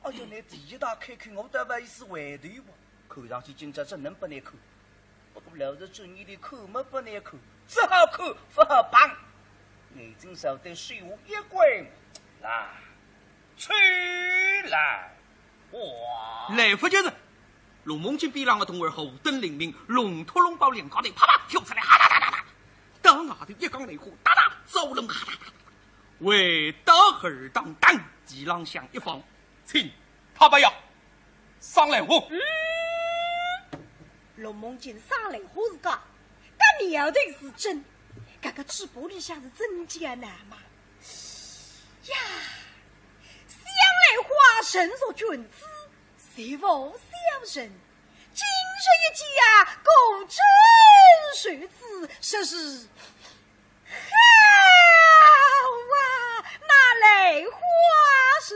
哎哟，拿第一大开口，我倒勿好意思回头哇。看上去今朝真能勿难看，不过老实转念头看么勿难看，只好看勿好碰。眼睛朝对水下一关，来，出来，哇！来勿及哉，龙梦金边浪个童儿火灯灵明，龙头龙包两家头啪啪跳出来，哈哒哒哒哒，到外头一缸兰花，哒哒走拢，哈哒哒哒，回到二档档，地浪向一放。 请太伯爷赏兰花。嗯，龙梦金赏兰花是假，搿苗头是真，搿个嘴巴里向是真叫难嘛。呀，赏兰花胜似君子，谁无笑人，今日一见，果真如此，实是好啊，那兰花是。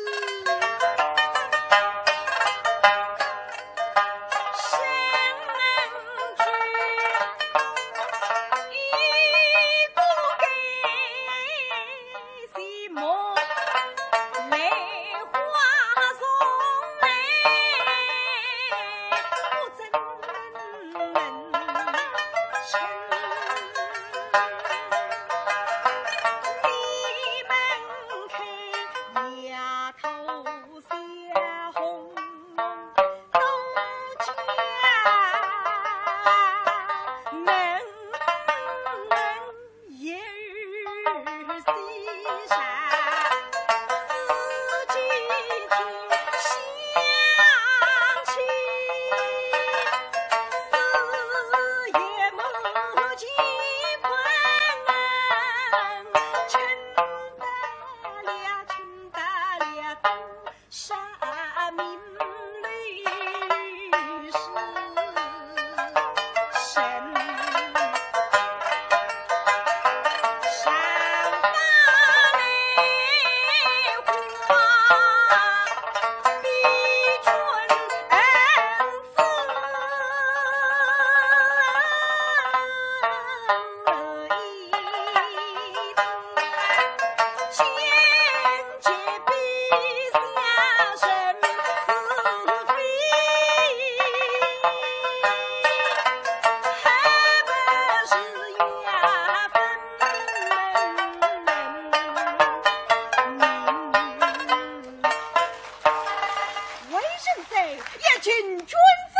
为人者，要敬君子，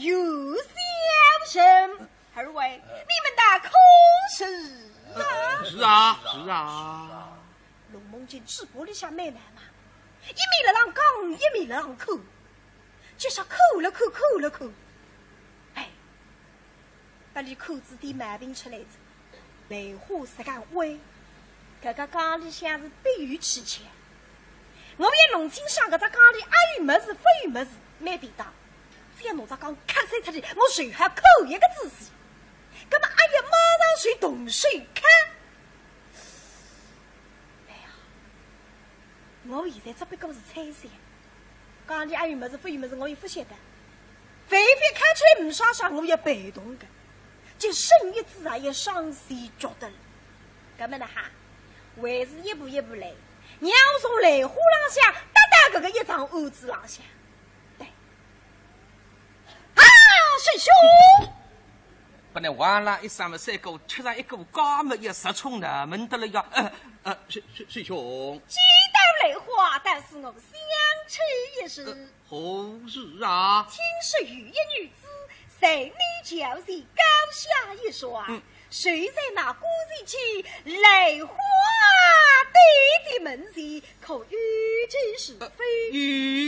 远小人。二位，你们道可是啊？是啊，是啊。陆梦金嘴巴里向蛮难嘛，一面辣浪讲，一面辣浪看，就是看了看，看了看。哎，拨俚看仔点毛病出来哉。兰花实梗歪，搿个缸里向是必有蹊跷。我也弄清爽搿只缸里阿有物事，勿有物事，蛮便当。只要拿只缸敲碎脱仔，我随后看一个仔细。葛末阿有马上随动手敲。哎呀，我现在只不过是猜想，缸里阿有物事，勿有物事，我也勿晓得。万一敲出来没啥啥，我也被动个。 就剩一子啊，也伤心绝对了。葛末呢哈，还是一步一步来，让我从兰花浪向搭到搿个一张案子浪向。对。啊，师兄！本来哇啦一声么，三个吃上一个，家么也失宠呢，闷得了呀。呃，呃，师，师，师兄。见到兰花，但是我想起一事。呃， 何事啊？听说有一女子，在你脚前高下一床，嗯。睡在那姑姐姐兰花店的门前，可有其事非？呃，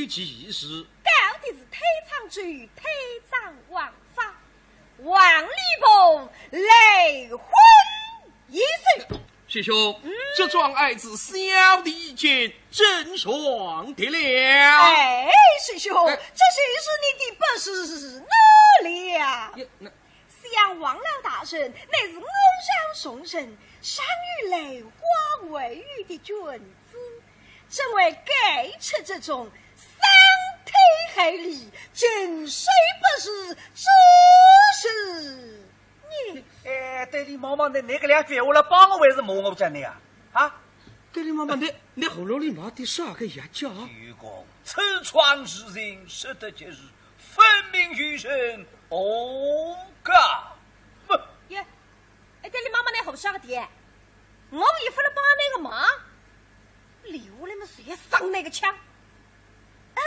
有其事。高的是推扳指，推扳王法，王李凤，兰花 一岁。师兄，嗯。这桩案子小弟已经整爽的了。哎，师兄，哎。这就是你的本事了。也，那……想王老大人乃是我朝重臣，善于兰花外语的君子，怎会干出这种伤天害理、井水不犯河之事？ 你……哎，对俚望望，倷，倷搿两句闲话来帮我还是骂我讲的呀？啊？对俚望望，倷，倷喉咙里冒点啥个呀？叫……愚公，此桩事情说得极是分明有人恶搞。不……耶，哎，对俚望望，倷胡说个的，我也勿来帮倷个忙。 留下来么，谁要上那个枪？啊，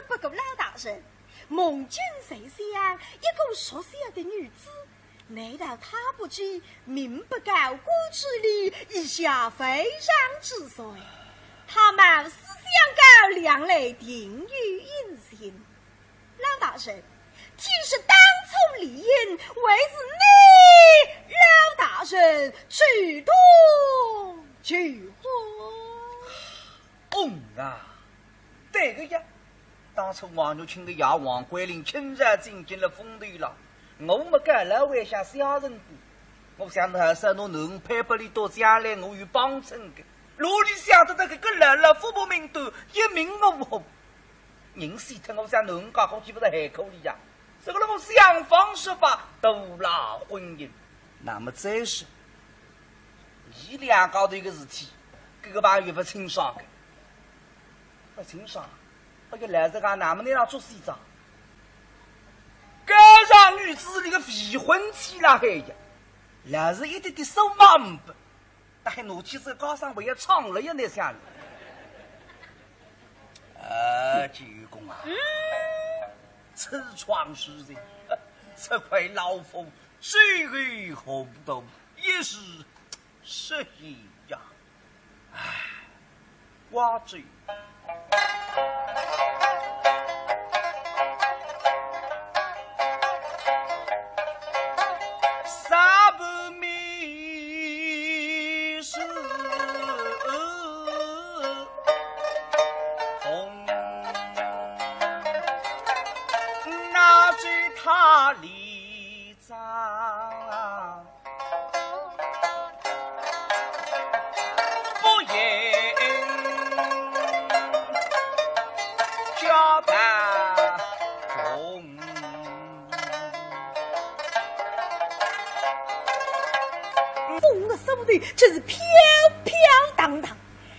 不过老大人，梦金在想，一个弱小的女子，难道她不知民不告官之理，以下犯上之罪？她冒死相告，两难定有阴性。 老大人，其实当初理应还是你老大人主动求和。嗯啊，对个呀，当初王玉清个爷王桂林亲自进京了风头了，我么该来为下小人过，我想呢，还是拿囡儿配拨俚，到将来我有帮衬个。哪里想得到搿个老老父母名单一命呜呼，人死脱，我想囡儿家伙岂勿是害苦俚呀？这个了我想方设法阻拦婚姻。那么再说，伊两家头个事体，搿个朋友勿清爽个。 勿清爽，哎呀，老实讲，那么能让捉死一桩？搿桩女子里个未婚妻辣海呀，老实一点点数码呒不，但还拿起手高上还要唱了呀，那想。呃，九公啊，嗯。此桩事情，这块老夫最为糊涂，也是失意呀。唉， 瓜子。啥不迷失红，那是他里 上不言家大同。风的手头真是飘飘荡荡。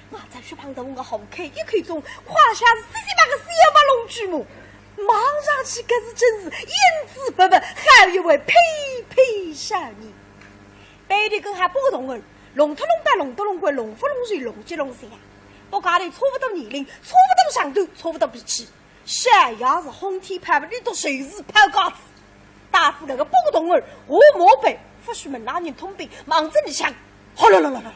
我在雪旁头，我好看一口钟，胯下是十七八个小白龙驹马，望上去可是真是英姿勃勃，好一位匹配少年。背后跟下八个童儿，弄头弄脑，弄东弄西，弄佛弄西，弄急弄想。八家头差不多年龄，差不多长短，差不多脾气。 小爷是轰天炮，里头随时抛架子，带仔搿个八个童儿，下马背，勿许门外人通禀，望仔里向，哗啦啦啦啦啦啦，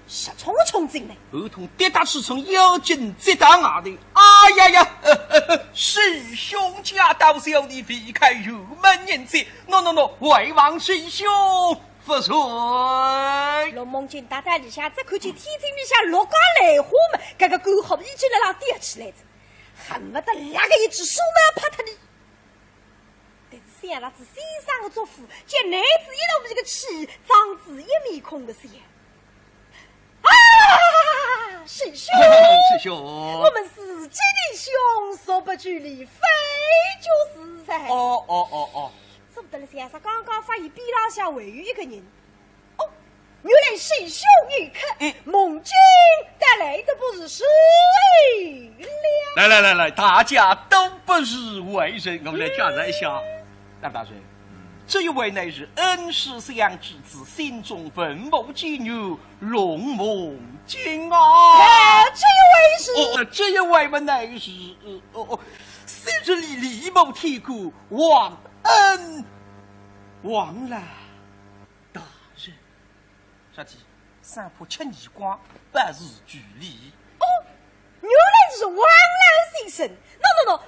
直冲冲进来。后头跌打起冲，要紧接到外头，哎呀呀，师兄驾到，小弟未看辕门人哉，喏喏喏，还望师兄勿罪。陆梦金踏到里向，只看见天井里向六家兰花么，搿个干火已经辣浪点起来哉。 恨不得拿个一记手拿拍脱俚。但是想着仔先生的嘱咐，见囡儿一肚皮个气，装仔一面孔个笑。啊，师兄，师兄。我们是姐弟兄，素不拘礼，非就是哉。哦，哦，哦，哦。说不得了，先生刚刚发现边浪向还有一个人。 哦，原来师兄你看，嗯。梦金带来的不是时候了。来来来来，大家都不是外人，我们来介绍一下。嗯。那大人，这一位乃是恩师相之子，心中文武皆有，龙梦金啊。哎，这一位是？哦，这一位嘛乃是，呃，哦，哦，昔日里李某天官，王恩王老 大人。啥体？生怕吃耳光，不是距离。哦，原来是王老先生。喏喏喏，微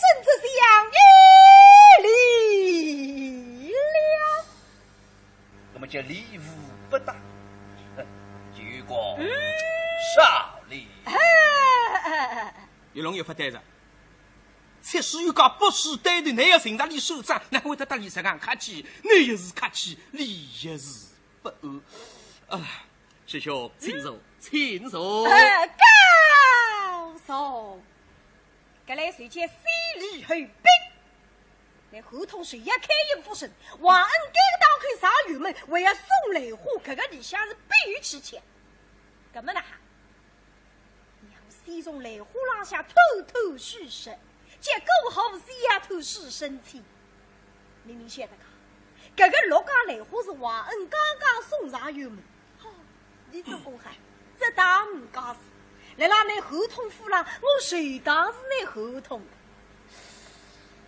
臣这厢有礼了。那么叫礼无不答。哼，九公，嗯。少礼。哎，哎，哎，哎。有龙有法对着。 即使有家不是对头，乃要寻着俚算账，哪会得搭俚实梗客气？你也是客气，俚也是不安。啊，师兄，请坐，嗯。请坐。呃，告坐。搿来谁叫先礼后兵？乃合同谁也开应不成，王恩该个当口上辕门，还要送兰花，搿个里向是必有蹊跷。搿么哪哈？ 让我先从兰花浪向偷偷许誓，结果好像要偷许真情。明明晓得讲，搿个六家兰花是王恩刚刚送上辕门。哦，你做公害，这当人家事。来啦，拿合同付了，我谁当是拿合同。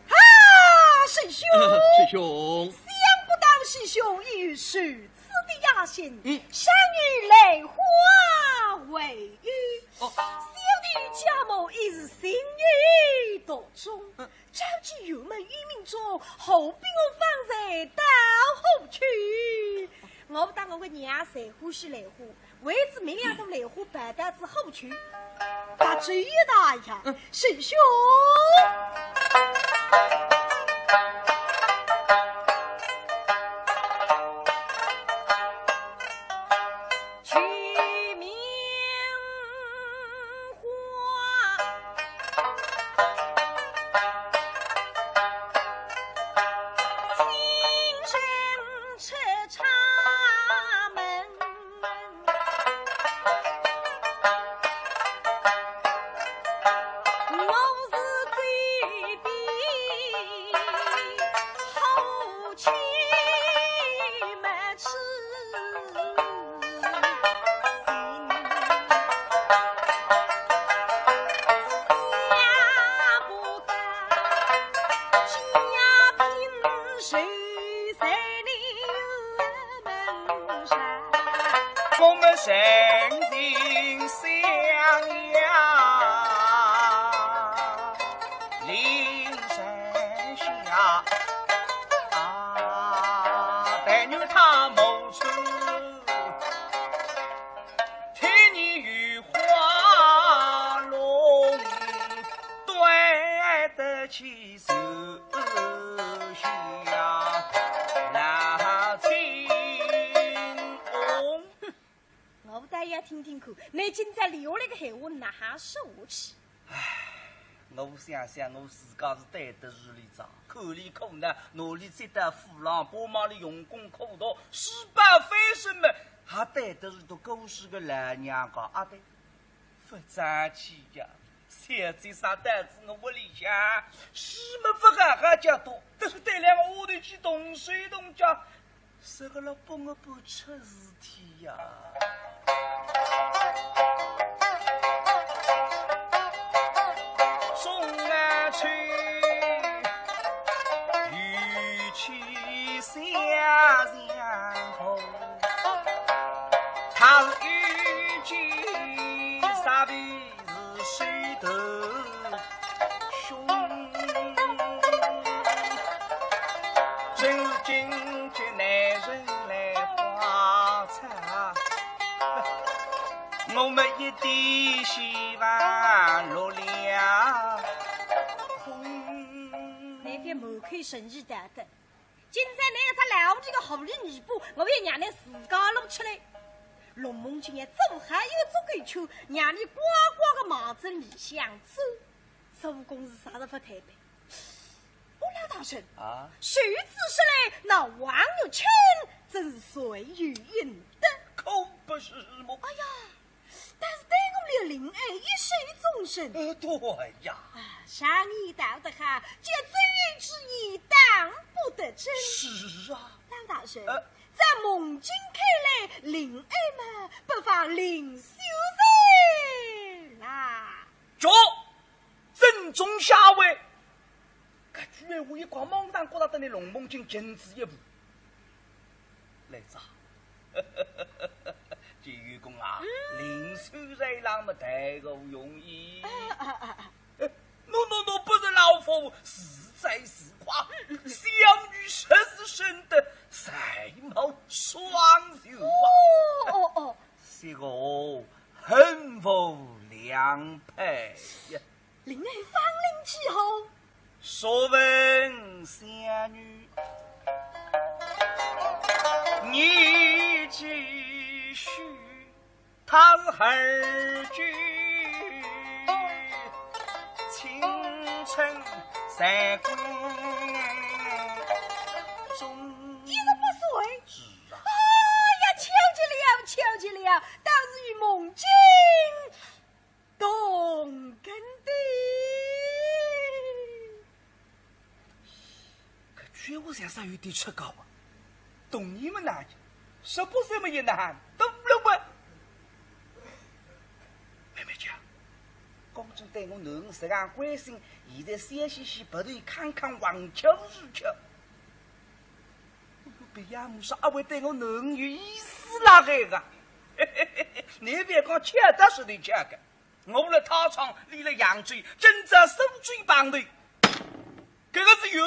啊，师兄！师兄。想不到师兄有如此的雅兴，嗯。善于兰花为喻。哦。小弟家母也是情有独钟，嗯。召集辕门于民众，何必我方才到何处？我搭我个娘侪欢喜兰花，为仔明两朵兰花跑到仔后去，踏着一踏呀，嗯。师兄。我们人人相呀，林山下，啊，但愿他某处，天年有花龙，对得起 我倒要听听看，倷今朝留下来个闲话哪哈说下去？唉，我想想，我自家是对得住俚哉，看俚苦恼，拿俚接到府浪，帮忙俚用功苦读，书包翻身么，还对得住俚个老娘家啊，对。 勿争气呀，小姐啥带仔我屋里向，书么勿好好叫读，但是对两个丫头去动手动脚，这个了拨我拨出事体呀。送啊去，与其相相同。 他是遇见啥的是手头凶，真是今天男人来花草，我们一点希望落了空。那边门口生意大的， 今朝拿搿只老头个狐狸尾巴，我要让倷自家露出来。龙梦金也做好一个足够球，让倷乖乖个望仔里向走。做功是啥人勿推扳？哦，老大人，啊？如此说来，那王玉清真是罪有应得。可不是么？哎呀， 但是对我们的林爱一手终身。呃，对呀。啊，常言道得好，急子有之意，当不得真。是啊。老大人，呃。在梦金看来，林爱嘛，不妨另修人啦。着，正中下怀。搿句闲话一讲，马上觉得搭俚龙梦金近仔一步。 来哉，九舅公啊，嗯。另修人啦么谈何容易。啊，啊，啊，啊。喏，喏，喏，不是老夫自吹自夸，小女实是深得才貌双全啊。哦，哦，哦。这个恨无良配呀。 林爱芳龄几何？素闻小女年纪虚，她是二九青春三关中。二十八岁？是啊。哎呀，巧极了，巧极了，倒是与梦金 同根的。搿句闲话像煞有点出格啊。同年么哪哼，十八岁么也难，懂了吧？妹妹姐，公子对我囡儿实梗关心，现在笑嘻嘻白头看看，横巧竖巧。哎呦，别样么说阿会对我囡儿有意思啦，搿个。你别讲，巧搭是你巧个。 我辣太仓，俚辣扬州，今朝苏州碰头，搿个是缘。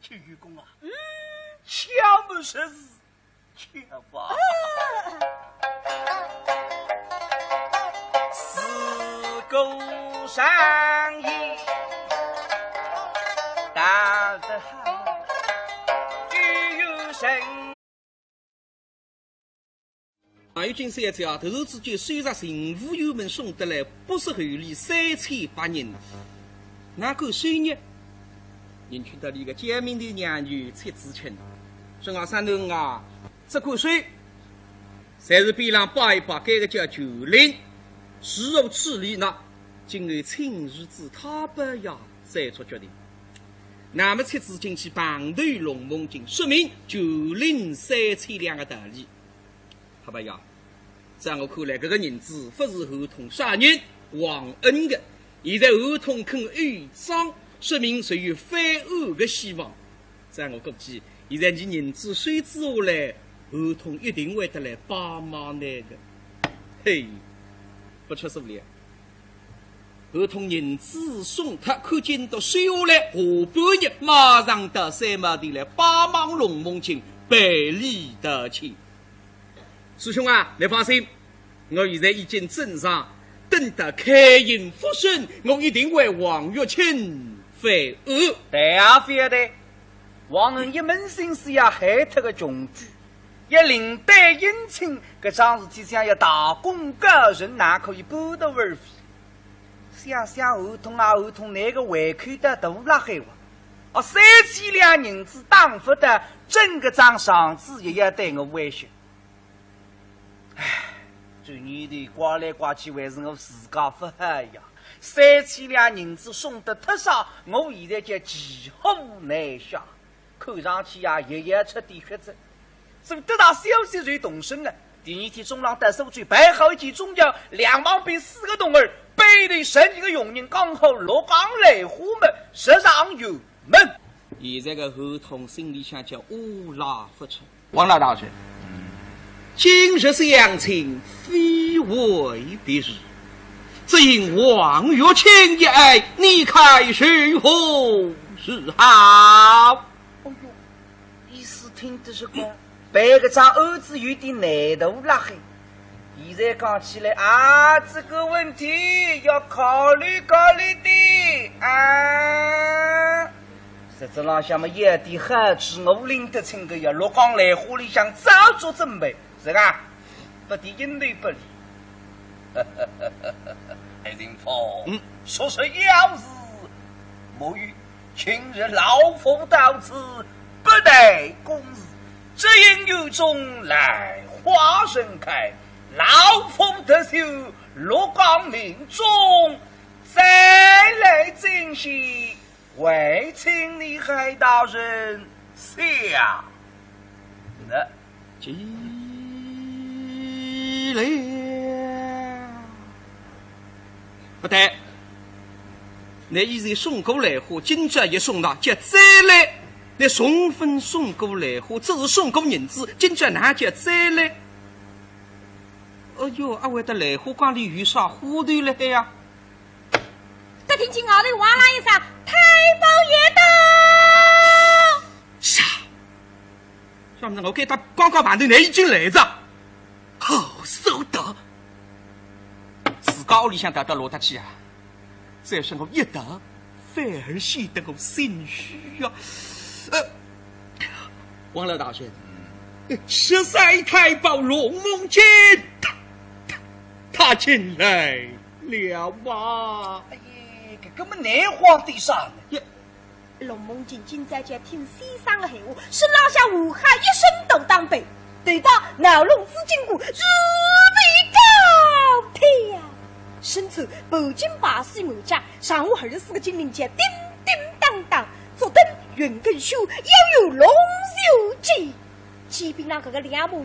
九舅公啊，嗯。巧么实是巧啊。自古上言道得好，只有人。 啊，有今朝早，突然之间收着巡抚衙门送得来不识厚礼三千白银，哪敢收呢？人去到里个家门头娘舅戚子清，说啊，三囡啊，只管收，随便边浪摆一摆，该个叫旧令，如何处理呢？今后请儿子太保爷再做决定。那么戚子清去碰头龙梦金，说明旧令三千两个道理。 好吧呀，在我看来，搿个银子勿是侯通杀人忘恩的，现在侯通肯厚账，说明是有翻案的希望。在我估计，现在你银子收仔下来，侯通一定会得来帮忙你的。嘿，不出所料，侯通银子送脱，看见到收下来，下半日马上到三马地来帮忙龙梦金办理道歉。 师兄啊，你放心，我现在已经正常，等到开印复审，我一定为王玉清翻案。对啊，非要得，王恩一门心思要害脱个穷鬼，要另担姻亲，搿桩事体想要大功告成，哪可以半途而废？想想侯通啊，侯通，你个胃口倒大辣海哇！哦，三千两银子打勿得，整个张场子也要对我威胁。 唉，转念头怪来怪去，还是我自家勿好呀。三千两银子送得忒少，我现在叫骑虎难下。看上去呀，也要出点血哉。所以得到消息就动身了。第二天中浪到苏州，办好一件中轿，两旁边四个童儿，背后头十二个佣人，刚好落江来货么，直上辕门。现在个侯通心里想叫乌拉勿出。 王老大人，今日相请非为别事，只因王玉清一案，你看如何是好？哎哟，意思听得是个，办搿桩案子有点难度辣海。现在讲起来啊，这个问题要考虑考虑的啊。 实质浪向么，一点好处我拎得清个呀，落江来货里向早做准备，是吧？不提应对不理。海林峰，嗯。说是要事，莫有，今日老夫到此，不谈公事，只因院中兰花盛开，老夫特修落江命中，再来进行。 还请你海大人想。那既来，不对，那以前送过来货，今朝也送了，叫再来。那送分送过来货，只是送过银子，今朝哪叫再来？哎哟，阿会得来货缸里有啥货头了海呀？ 只听见外头哇啦一声：“太保爷到！”啥？啥物事？我该搭刚刚碰头，倷已经来哉。好，收到。自家屋里向逃到落搭去啊？再说我一逃，反而显得我心虚啊。呃，王老大人，十三太保龙梦金，他，他，他进来 了吧？哎呀，搿个么难慌点啥呢？呀，龙梦金今朝就要听先生的闲话，身浪向无哈一身大打扮，头戴闹龙珠金箍，如飞高飘，身穿铂金白丝马甲，上下二十四个金领结，叮叮当当，足蹬云跟靴，腰有龙首髻。 肩边浪搿个两把